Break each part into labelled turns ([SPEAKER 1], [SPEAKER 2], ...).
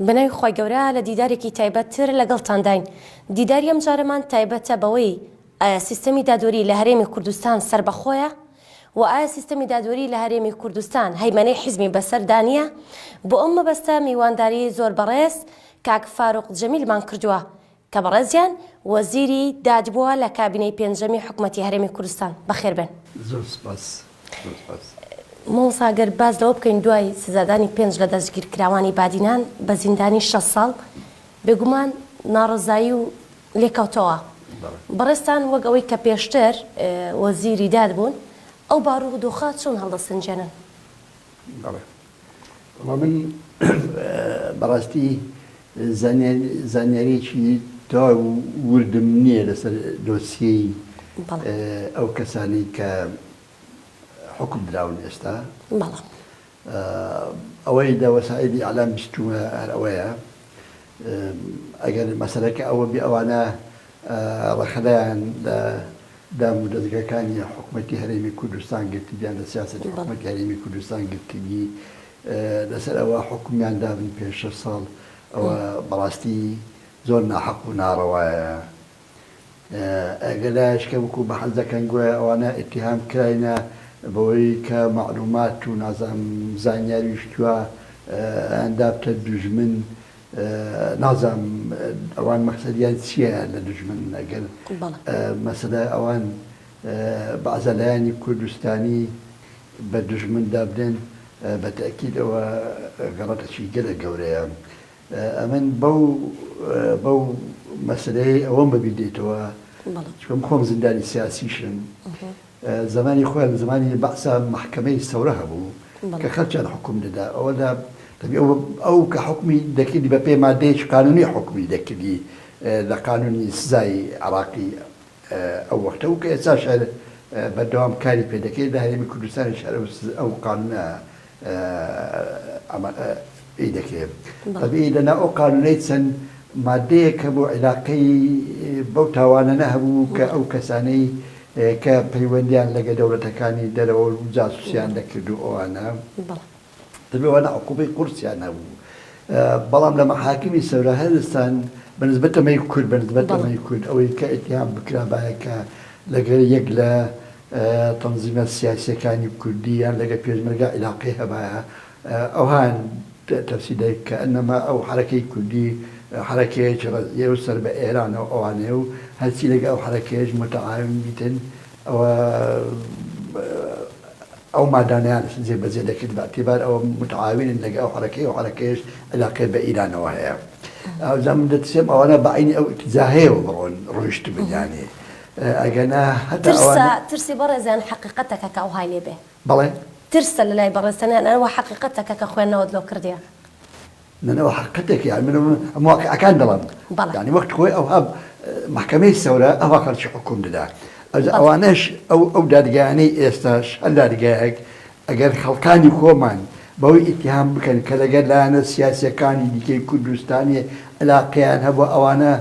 [SPEAKER 1] بەناوی خوای گەورە لە دیدارێکی تایبەت تر لەگەڵتانداین دیداری ئەم جارەمان تایبەتە بەوەی ئایا سیستەمی دادوەری لە هەرێمی کوردستان سەربەخۆیە؟ وە ئایا سیستەمی دادوەری لە هەرێمی کوردستان هەیمەنەی حیزمی بەسەردا نییە؟ بۆ ئەم مەبەستە میوانداری زۆر بەڕێز کاک فاروق جەمیلمان کردووە کە بەڕێزیان وەزیری داد بووە لە کابینەی پێنجەمی حکومەتی هەرێمی کوردستان. بەخێر بێن.
[SPEAKER 2] زۆر سپاس. زۆر سپاس.
[SPEAKER 1] مامۆستا گەر باس لەوە بکەین دوای سزادانی پێنج لە دەستگیرکراوانی بادینان بە زیندانی شەست ساڵ، بێگومان ناڕەزایی و لێکەوتەوە. بەڕێزتان وەک ئەوەی کە پێشتر وەزیری داد بوون، ئەو بارودۆخە چۆن هەڵدەسەنگێنن؟
[SPEAKER 2] بەڵێ. وەڵا من بەڕاستی زانیارییەکی تەواو وردم نییە لەسەر دۆسیەی ئەو کەسانەی کە حوکم دراون ئێستا. ئەوەی لە وەسائیلی ئیعلام بیستوومە هەر ئەوەیە ئەگەر مەسەلەکە ئەوە بێ ئەوانە ڕەخنەیان لە دام و دەزگاکانی حکومەتی هەرێمی کوردستان گرتبیان لە سیاسەتی حکومەتی هەرێمی کوردستان گرتبی لەسەر ئەوە حوکمیان دابن پێنج شەش ساڵ ئەوە بەڕاستی زۆر ناحەق و ناڕەوایە. ئەگەر لایەش کە وەکو بەحس دەکەن گۆیا ئەوانە ئیتیهام کراینە بەوەی کە مەعلومات و نازانم زانیاری شتوا ئەیان دابتە دوژمن نازانم ئەوان مەقسەدیان چییە لە دوژمن ئەگەر مەسەلە ئەوان بەعزە لایەنی کوردستانی بە دوژمن دابنێن بە تەئکید ئەوە غەڵەتەکی گەلەک گەورەیە. ئەمن بەو بەو مەسەلەیەی ئەوەم بەبیر دێتەوە چونکە من خۆم زیندانی سیاسیشم زمانی خۆیان زمانی بەعسا مەحکەمەی سەورە هەبوو کە خەلکیان حوکم دەدا ئەوە لە تەبی ئەو ئەو کە حوکمی دەکردی بە پێی مادەیەکی قانونی حوکمی دەکردی لە قانونی سزای عراقی ئەو وەختە و کە ئێستاش هەر بەردەوام کاری پێ دەکرێت لە هەرێمی کوردستانیش هەر ئەو قانونە ئی دەکرێت. تەبیعی لەناو ئەو قانونەی چەند مادەیەک هەبوو عیلاقەی بەو تاوانانە هەبوو کە ئەو کەسانەی کە پەیوەندیان لەگە دەوڵەتەکانی دەرەوە و جاسوسیان دەکرد و ئەوانە. دەبێ ئەوانە عقوبەی قورسیان هەبوو. بەڵام لە مەحاکمی سەورە هەرستان بە نسبەت ئەمەی کورد بە نسبەت ئەمەی کورد ئەوەی کە ئیتیهام بکرابایە کە لەگەر یەک لە تەنزیمە سیاسیەکانی کوردی یان لەگە پێشمەرگە عیلاقەی هەبایە ئەوهایان تەفسیر دەکرد کە ئەنەما ئەو حەرەکەی کوردی حەرەکەیەکی ڕەزعیە و سەر بە ئێرانە و ئەوانەیە و هەرچی لەگە ئەو حەرەکەیەش متعاون بیتن ئەوە ئەو مادانەیان جێ بەجێ دەکرد بە ئیعتیبار ئەوە متعاونن لەگە ئەو حەرەکەی ئەو حەرەکەیەش عیلاقەی بە ئیرانەوە هەیە ئەوجا من دەترسێم ئەوانە بە عەینی ئەو ئیتیجاهەیەوە بڕۆن ڕۆیشتبن یانێ ئەگەنا هەتا
[SPEAKER 1] ترسە
[SPEAKER 2] ئەوانە
[SPEAKER 1] ترسی بەڕێزیان حەقیقەتەکە کە ئەوهای لێ بێ.
[SPEAKER 2] بەڵێ.
[SPEAKER 1] ترسە لە لای بەڕێزتان یان ئەوە حەقیقەتەکە کە خوێندنەوەت لۆ کردیە؟
[SPEAKER 2] نا نا ئەوە حەقیقەتێکە یانی من ئەم واقیعەکان دەڵێم
[SPEAKER 1] بەڵێ.
[SPEAKER 2] یانی وەخت خۆی ئەوها مەحکەمەی سەورە ئەوها خەڵکی حوکم دەدا ئەوجا ئەوانەش ئەو ئەو دادگایانەی ئێستاش هەر دادگایەک ئەگەر خەڵکانی خۆمان بەوەی ئیتیهام بکەن کە لەگەر لایەنە سیاسیەکانی دیکەی کوردستانی علاقەیان هەبووە ئەوانە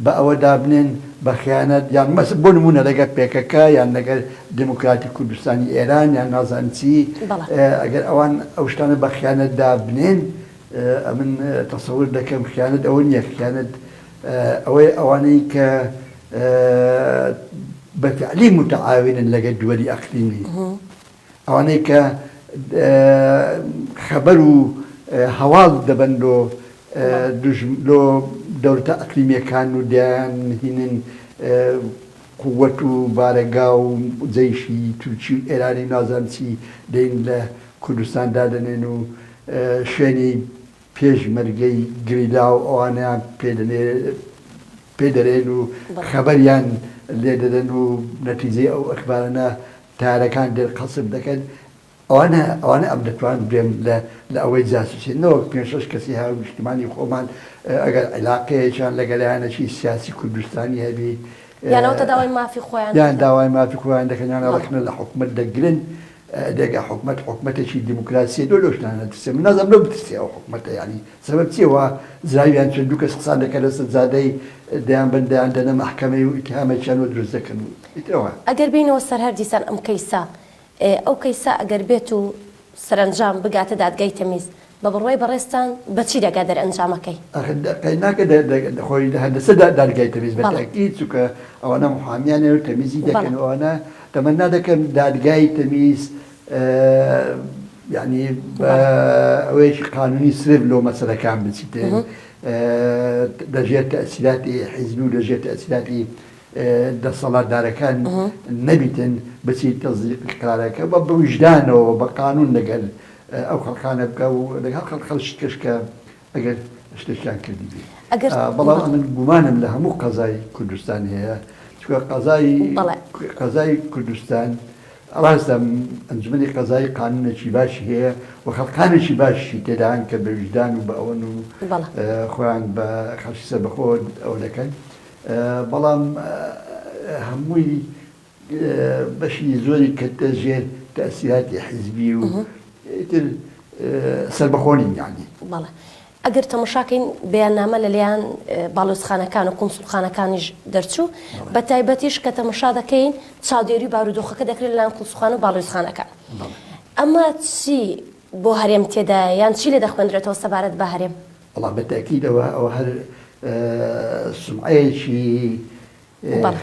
[SPEAKER 2] بە ئەوە دابنێن بە خیانەت یان مەس بۆ نموونە لەگەر پێکەکە یان لەگەر دێموکراتی کوردستانی ئێران یان نازانم چی ئەگەر ئەوان ئەو شتانە بە خیانەت دابنێن ئەمن تەسەور دەکەم خیانەت ئەوە نییە خیانەت ئەوەی ئەوانەی کە بە فعلی متعاونن لەگەر دووەلی ئەقلیمی ئەوانەی کە خەبەر و هەواڵ دەبەن لۆ لۆ دەولەتە ئەقلیمیەکان و دەیان هینن قوت و بارەگا و جەیشی تورکی و ئێرانی و نازانم چی دێن لە کوردستان دادەنێن و شوێنی پێشمەرگەی گریلا و ئەوانەیان پێ دەنێ پێ دەرێن و خەبەریان لێ دەدەن و نەتیجەی ئەو ئەخبارانە تارەکان دێن قەسف دەکەن ئەوانە ئەوانە ئەم دەتوانم بێم لە لە ئەوەی جاسوسی نەوەک پێنج شەش کەسی هاونیشتمانی خۆمان ئەگەر عیلاقەیەکیان لەگەڵ لایەنێکی سیاسی کوردستانی هەبی
[SPEAKER 1] یان ئەوەتە داوای مافی خۆیان
[SPEAKER 2] یان داوای مافی خۆیان دەکەن یان ڕەخنە لە حکومەت دەگرن دێگە حکومەت حکومەتێکی دیموکراسیە لۆ لەو شتانە نەترسێ من نازانم لۆ بترسێ ئەو حکومەتە یانی سەبەب چیە وا زراویان چەند دوو کەس قسان دەکەن لەسەر جادەی دەیان بەن دەیان دەنە مەحکەمەی و ئیتهامێکیان لۆ دروست دەکەن و ئیتر ئەوە.
[SPEAKER 1] ئەگەر بێینەوە سەر هەر دیسان ئەم کەیسە ئەو کەیسە ئەگەر بێت و سەرەنجام بگاتە دادگای تەمیز. بە بڕوای بەڕێزتان بە چی دەگا دەرئەنجامەکەی؟
[SPEAKER 2] ئاخر قەیناکە خۆی لە هەندەسە دادگای تەمیز بە تەئکید چونکە ئەوانە محامیانن و تەمیزی دەکەن و ئەوانە تەمەنا دەکەم دادگای تەمیز یعنی بە ئەوەیەکی قانونی سرف لۆ مەسەلەکان بچیتن لەژێر تەئسیراتی حیزبی و لەژێر تەئسیراتی دەسەڵاتدارەکان نەبیتن بچیت تەزیقی قرارەکە بە ویژدانەوە بە قانون لەگەل ئەو خەڵکانە بکە و لەگەڵ خەڵک خەڵکی کەش کە ئەگەر شتێکیان کردبی
[SPEAKER 1] ئەگەر
[SPEAKER 2] بەڵام ئەمن گومانم لە هەموو قەزای کوردستان هەیە چونکە قەزای قەزای کوردستان ڕاستە ئەنجومەنی قەزای قانونێکی باشی هەیە و خەڵکانێکی باشی تێدان کە بە ویژدان و بە ئەوەن و خۆیان بە خەڵکی سەربەخۆ ئەوە دەکەن بەڵام هەمووی بەشی زۆری کەتە ژێر تەئسیراتی حیزبی و ئیتر سەربەخۆ نین یانی.
[SPEAKER 1] بەڵێ ئەگەر تەمەشاکەین بەیاننامە لەلایەن باڵیۆزخانەکان و کونسوڵخانەکانیش دەرچوو بە تایبەتیش کە تەمەشا دەکەین چاودێری بارودۆخەکە دەکرێت لەلایەن کونسوڵخانە و باڵیۆزخانەکان ئەمە چی بۆ هەرێم تێدایە یان چی لێ دەخوێندرێتەوە سەبارەت بە هەرێم؟
[SPEAKER 2] وەڵا بە تەئکید ئەوە ئەوە هەر سومعەیەکی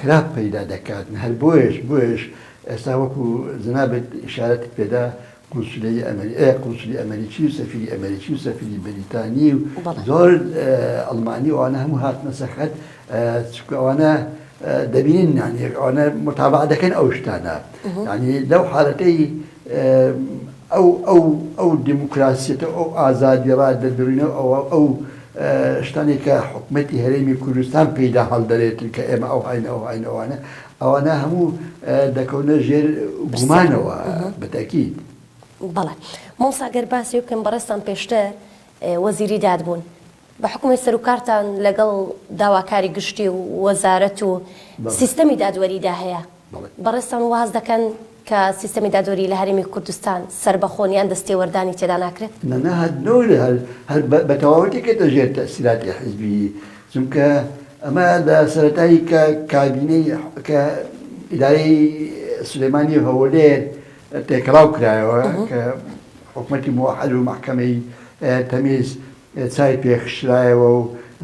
[SPEAKER 2] خراپ پەیدا دەکات هەر بۆیەش بۆیەش ئێستا وەکو جەنابت ئیشارەتت پێدا قونسولەی ئەمەری قونسولی ئەمەریکی و سەفیری ئەمەریکی و سەفیری بەریتانی و زۆر ئەڵمانی و ئەوانە هەموو هاتنە سەر خەت چونکە ئەوانە دەبینن یانی ئەوانە متابعە دەکەن ئەو شتانە یانی لەو حالەتەی ئەو ئەو ئەو دیموکراسیەتە و ئەو ئازادی ڕا دەربڕینە و ئەوە ئەو شتانەی کە حکومەتی هەرێمی کوردستان پێیدا هەڵدەرێتن کە ئێمە ئەو هاین ئەو هاین ئەوانە ئەوانە هەموو دەکەونە ژێر گومانەوە بە تەئکید.
[SPEAKER 1] بەڵێ مامۆستا گەر باسی بکەم بەڕێزتان پێشتر وەزیری داد بوون بە حوکمی سەروکارتان لەگەڵ داواکاری گشتی و وەزارەت و سیستەمی دادوەریدا هەیە بەڕێزتان واز دەکەن کە سیستەمی دادوەری لە هەرێمی کوردستان سەربەخۆن یان دەستێوەردانی تێدا ناکرێت؟
[SPEAKER 2] نا نا هەر نۆرێ هەر هەر بە تەواوەتی کەوتە ژێر تەئسیراتی حیزبی چونکە ئەمە لە سەرەتای کە کابینەی کە ئیدارەی سولەیمانی و هەولێر تێکەڵاو کرایەوە کە حکومەتی موحەد و مەحکەمەی تەمیز چای پێ خشرایەوە و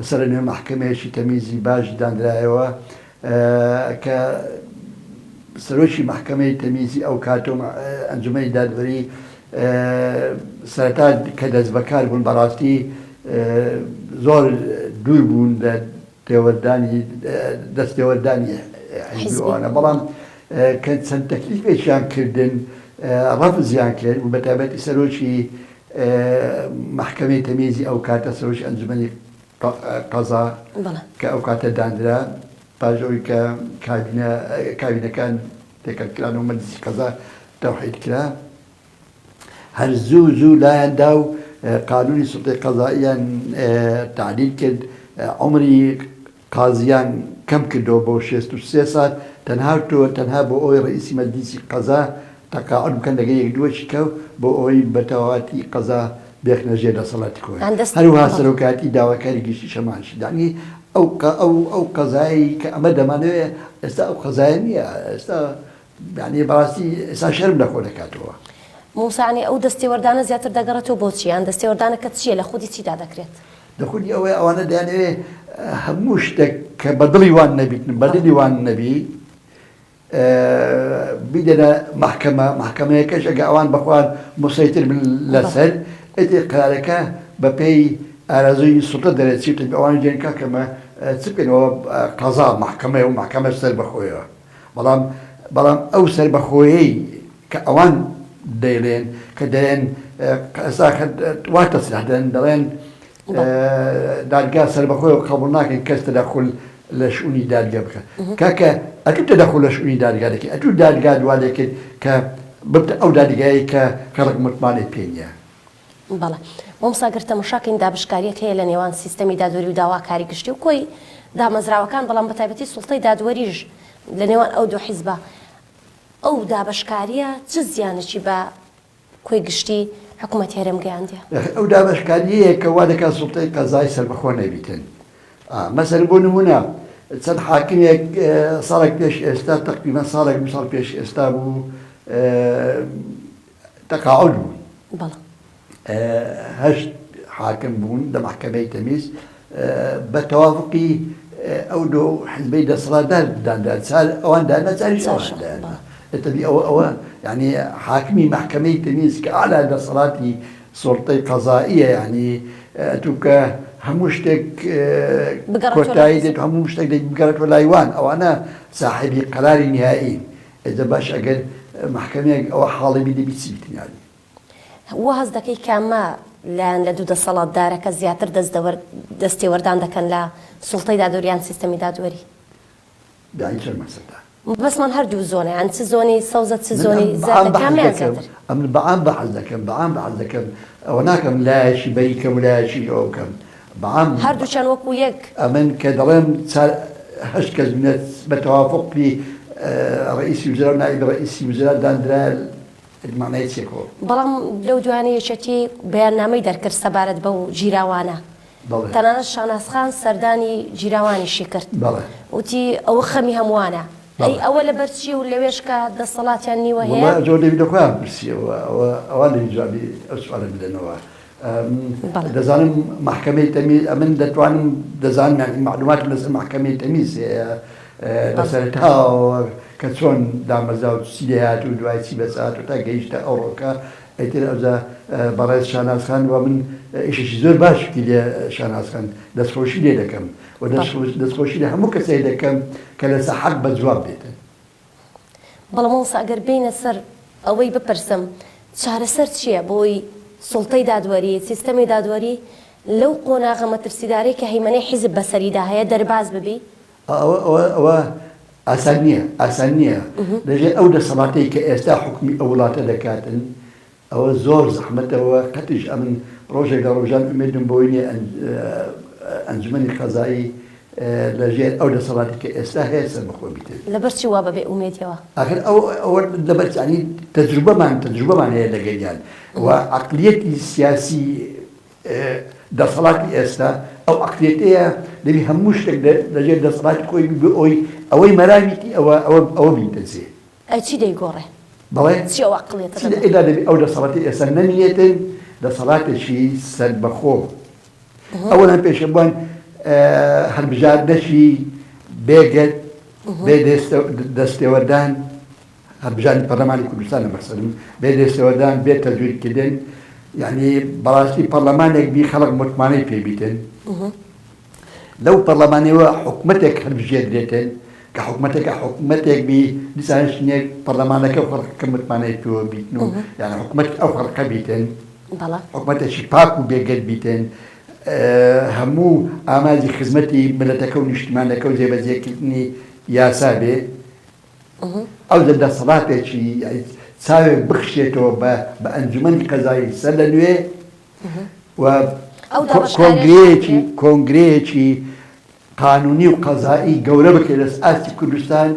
[SPEAKER 2] سەرەنوێ مەحکەمەیەکی تەمیزی باش دانرایەوە کە سەرۆکی مەحکەمەی تەمیزی ئەو کاتە و ئەنجومەنی دادوەری سەرەتا کە دەستبەکار بوون بەڕاستی زۆر دوور بوون لە تێوەردانی دەستێوەردانی حیزبی ئەوانە بەڵام کە چەند تەکلیفێکیان کردن ڕەفزیان کرد و بەتایبەتی سەرۆکی مەحکەمەی تەمیزی ئەو کاتە سەرۆکی ئەنجومەنی قەزا کە ئەو کاتە دانرا پاش ئەوەی کە کابینە کابینەکان تێکەڵ کران و مەجلیسی قەزا تەوحید کرا هەر زوو زوو لایان دا و قانونی سوڵتەی قەزاییان تەعدیل کرد عومری قازیان کەم کردەوە بۆ 63 سال تەنها تۆ تەنها بۆ ئەوەی ڕئیسی مەجلیسی قەزا تەقاعد بکەن لەگەڵ یەک دووەکی کە بۆ ئەوەی بە تەواوەتی قەزا بێخنە ژێر دەسەڵاتی خۆیان هەروەها سەرۆکایەتی داواکاری گشتیش هەمان شت یانی ئەو ئەو ئەو قەزایەی کە ئەمە دەمانەوێ ئێستا ئەو قەزایە نییە ئێستا یانی بەڕاستی ئێستا شەرم لە خۆ دەکاتەوە.
[SPEAKER 1] موسا یانی ئەو دەستێوەردانە زیاتر دەگەڕێتەوە بۆ چی؟ یان دەستێوەردانەکە چییە؟ لە خودی چیدا دەکرێت؟
[SPEAKER 2] لە خودی ئەوەیە ئەوانە دەیانەوێ هەموو شتێک کە بە دڵی وان نەبیتن بە دڵی وان نەبی بیدەنە مەحکەمە، مەحکەمەیەکەش ئەگەر ئەوان بەخۆیان موسەیتر بن لەسەر، ئیتر قەرارەکە بەپێی ئارەزووی سوڵتە دەرەچی، ئەوانیش دێن کاکە ئەمە چ بکەین ئەوە قەزا مەحکەمەیە و مەحکەمەش سەربەخۆیە، بەڵام بەڵام ئەو سەربەخۆیەی کە ئەوان دەیڵێن کە دەڵێن ئێستا وا تەسریح دەن دەڵێن دادگا سەربەخۆیە و قەبوڵ ناکەین کەس تەدەخول لە شئونی دادگا بکات کاکە ئەتوو تەدەخول لە شئونی دادگا دەکەی ئەتوو دادگات وا لێکرد کە ببتە ئەو دادگایەی کە خەڵک متمانەی پێ نییە.
[SPEAKER 1] بەڵێ مامۆستا گەر تەماشاکەین دابشکاریەک هەیە لە نێوان سیستەمی دادوەری و داواکاری گشتی و کۆی دامەزراوەکان بەڵام بە تایبەتی سوڵتەی دادوەریش لە نێوان ئەو دوو حیزبە ئەو دابەشکاریە چ زیانێکی بە کۆی گشتی حکومەتی هەرێم گەیاندیە؟
[SPEAKER 2] ئەو دابەشکاریەیە کە وا دەکات سوڵتەی قەزای سەربەخۆ نەبیتن. مەسەلەن بۆ نموونە چەند حاکمێک ساڵێک پێش ئێستا تەقریبەن ساڵێک دوو ساڵ پێش ئێستا بوو تەقاعد بوون.
[SPEAKER 1] بەڵێ.
[SPEAKER 2] هەشت حاکم بوون لە مەحکەمەی تەمیز بە تەوافقی ئەو دو حزبەی دەسەڵاتدار دانرا چار ئەوان دانا چاریش ئەوان دانا ئەتەبی ئەوە ئەوە یعنی حاکمی مەحکەمەی تەمیز کە ئەعلا دەسەڵاتی سوڵتەی قەزائیە یعنی ئەتوو کە هەموو شتێک کۆتایی دێت هەموو شتێک دێت بگەڕێتەوە لای وان ئەوانە ساحێبی قەراری نیهایی ئێجا باش ئەگەر مەحکەمەیەک ئەوە حاڵی بی دەبی چی بکەن یعنی
[SPEAKER 1] وا هەست دەکەی کامە لایەن لە دوو دەسەڵاتدارەکە زیاتر دەستێوەردان دەکەن لە سوڵتەی دادوەری یان سیستەمی دادوەری؟
[SPEAKER 2] یانی چۆن مەسەلە؟
[SPEAKER 1] مەبەستمان هەردوو زۆنە یان چ زۆنی سەوزە چ زۆنی زەردە کامیان زیاتر؟
[SPEAKER 2] ئەمن بە عام بەحس دەکەم بە عام بەحس دەکەم ئەوە ناکەم لایەکی بەری کەم و لایەکی ئەوە بکەم بە عام
[SPEAKER 1] هەردووکیان وەکو یەک.
[SPEAKER 2] ئەمن کە دەڵێم چار هەشت کەس بنێت بە تەوافوقی ڕئیسی وزرا و نائیب ڕئیسی وزرا داندرایە مانای چیە کۆ؟
[SPEAKER 1] بەڵام لەو دوایانە یەکێتی بەیاننامەی دەرکرد سەبارەت بەو گیراوانە.
[SPEAKER 2] بەڵێ.
[SPEAKER 1] تەنانەت شاناز خان سەردانی گیراوانیشی کرد.
[SPEAKER 2] بەڵێ.
[SPEAKER 1] وتی ئەوە خەمی هەمووانە.
[SPEAKER 2] بەڵێ.
[SPEAKER 1] ئەی ئەوە لەبەر چییە و لەوێش کە دەسەڵاتیان نیوە هەیە؟
[SPEAKER 2] وەڵا ئەجۆ دەبی لە خۆیان پرسی ئەوە ئەوە ئەوان دەبی جوابی ئەو سوالە بدەنەوە.
[SPEAKER 1] بەڵێ.
[SPEAKER 2] دەزانم مەحکەمەی تەمیز ئەمن دەتوانم دەزانم یانی مەعلوماتم لەسەر مەحکەمەی تەمیز هەیە لە سەرەتاوە کە چۆن دامەزرا و چی لێهات و دوای چی بەسەر هات و تا گەیشتە ئەوڕۆکە ئیتر ئەوجا بەڕێز شاناز خان و من ئیشێکی زۆر باش کردیە شاناز خان دەستخۆشی لێ دەکەم و دەستخۆشی لە هەموو کەسێک دەکەم کە لەسەر حەق بە جواب بێتن.
[SPEAKER 1] بەڵێ مامۆستا ئەگەر بێینە سەر ئەوەی بپرسم چارەسەر چییە بۆی سوڵتەی دادوەری، سیستەمی دادوەری لەو قۆناغە مەترسیدارەی کە هەیمەنەی حیزب بەسەریدا هەیە دەرباز ببی؟
[SPEAKER 2] ئەوە ئەوە ئەوە ئاسان نییە ئاسان نییە لەژێر ئەو دەسەڵاتەی کە ئێستا حوکمی ئەو وڵاتە دەکاتن ئەوە زۆر زەحمەتە و قەتیش ئەمن ڕۆژێک لە ڕۆژان ئومێدم بۆی نییە ئەنجومەنی قەزایی لە ژێر ئەو دەسەڵاتی کە ئێستا هەیە سەربەخۆ بیتن.
[SPEAKER 1] لەبەر چی وا بە بێ ئومێدیەوە؟
[SPEAKER 2] ئاخر ئەو ئەوە لەبەر یانی تەجروبەمان تەجروبەمان هەیە لەگەلیان و عەقلیەتی سیاسی دەسەڵاتی ئێستا ئەو عەقلیەتەیە دەبی هەموو شتێک لەژێر دەسەڵاتی خۆی بی بۆ ئەوەی ئەوەی مەرامیتی ئەوە ئەوە ئەوە بینتە جێ.
[SPEAKER 1] ئەی چی دەیگۆڕێ؟
[SPEAKER 2] بەڵێ؟
[SPEAKER 1] چی ئەو عەقڵیەتە
[SPEAKER 2] چی دەگۆڕێ؟ ئیلا دەبی ئەو دەسەڵاتی ئێستا نەمینێتن دەسەڵاتێکی سەربەخۆ ئەوەلەن پێشەبوان هەلبژاردنەکی بێگەرد بێ دەستێوەردان هەڵبژاردنی پەرلەمانی کوردستانە مەقسەدم بێ دەستێوەردان بێ تەزویر کردن یعنی بەڕاستی پەرلەمانێک بی خەڵک متمانەی پێ بیتن لەو پەرلەمانەوە حکومەتێک هەلبژێردرێتن کە حکومەتێکە حکومەتێک بی دیسانشتێک پەرلەمانەکە و خەڵکەکە متمانەی پێوە بیتن و یعنی حکومەت ئەو خەڵکە بیتن حکومەتێکی پاک و بێگەرد بیتن هەموو ئامانجی خزمەتی ملەتەکە و نیشتمانەکە و جێبەجێکردنی یاسا بێ ئەوجا دەسەڵاتێکی چاوێک بخشێتەوە بە بە ئەنجومەنی قەزایی سەر لە نوێ و کۆنگرەیەکی کۆنگرەیەکی قانونی و قەزایی گەورە بکرێت لەس ئاستی کوردستان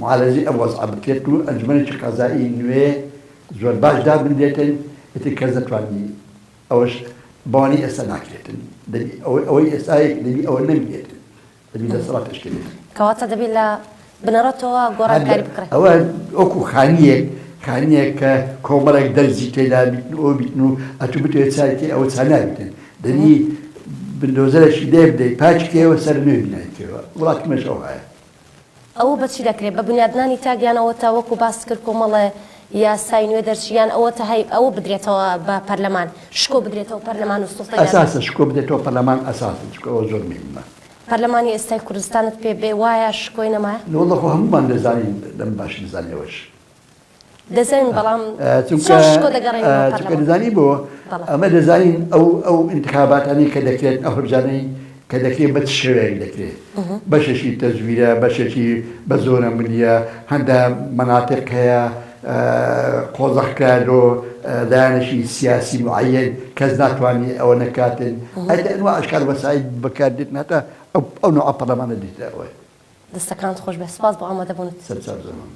[SPEAKER 2] معالەجەی ئەم وەزعە بکرێت و ئەنجومەنێکی قەزایی نوێ زۆر باش دابنرێتن ئیتر کەس نەتوانی ئەوەش بەوانەی ئێستا ناکرێتن دەبی ئەوەی ئێستا دەبی ئەوە نەمێنێتن دەبی دەسەڵات تەشکیل بێت.
[SPEAKER 1] کەواتە دەبی لە بنەڕەتەوە گۆڕانکاری بکرێت.
[SPEAKER 2] ئەوە وەکو خانییەک خانییەک کە کۆمەڵێک دەرزی تێدا بیتن و ئەوە بیتن و ئەتوو بتەوێت چای بکەی ئەوە چا نابیتن دەبی بلدۆزەرێکی لێ بدەی پاکی کەیەوە سەر نوێ بینای بکەیەوە وڵاتی مەش ئەوهایە.
[SPEAKER 1] ئەوە بە چی دەکرێت؟ بە بنیادنانی تاک یان ئەوەتا وەکو باست کرد کۆمەڵێ یاسای نوێ دەرچی یان ئەوەتا هەی ئەوە بدرێتەوە بە پەرلەمان شکۆ بدرێتەوە پەرلەمان و سوڵتەی دادوەری.
[SPEAKER 2] ئەساسە شکۆ بدرێتەوە پەرلەمان ئەساسە چونکە ئەوە زۆر مهمە.
[SPEAKER 1] پەرلەمانی ئێستای کوردستانت پێ بێ وایە شکۆی نەمایە؟
[SPEAKER 2] نەوەڵا خۆ هەموومان دەزانین لەم باشی دەزانین ئەوەش.
[SPEAKER 1] دەزانین بەڵام چۆن شکۆ دەگەڕێنینەوە
[SPEAKER 2] پەرلەمان؟ چونکە دەزانی بۆ ئەمە دەزانین ئەو ئەو ئینتخاباتانەی کە دەکرێت ئەو هەڵبژاردنەی کە دەکرێت بە چ شێوەیەک دەکرێت بەشێکی تەزویرە بەشێکی بە زۆرە ملیە هەندە مەناتیق هەیە قۆزەخ کرا لۆ لایەنێکی سیاسی معەیەن کەس ناتوانێت ئەوە نەکاتن ئەتە ئەنوا ئەشکال وەسائیل بەکار دێتن هەتا ئەو نوعە پەرلەمانە دێتە ئەوەی
[SPEAKER 1] دەستەکانت خۆش بێت سوپاس بۆ ئامادەبوونت.
[SPEAKER 2] سەرچاو زەمان.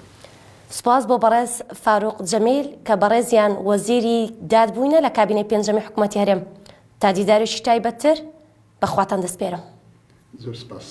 [SPEAKER 1] سوپاس بۆ بەڕێز فاروق جەمیل کە بەڕێزیان وەزیری داد بووینە لە کابینەی پێنجەمی حکومەتی هەرێم. تا دیدارێکی تایبەتتر بە خواتان دەسپێرم.
[SPEAKER 2] زۆر سپاس.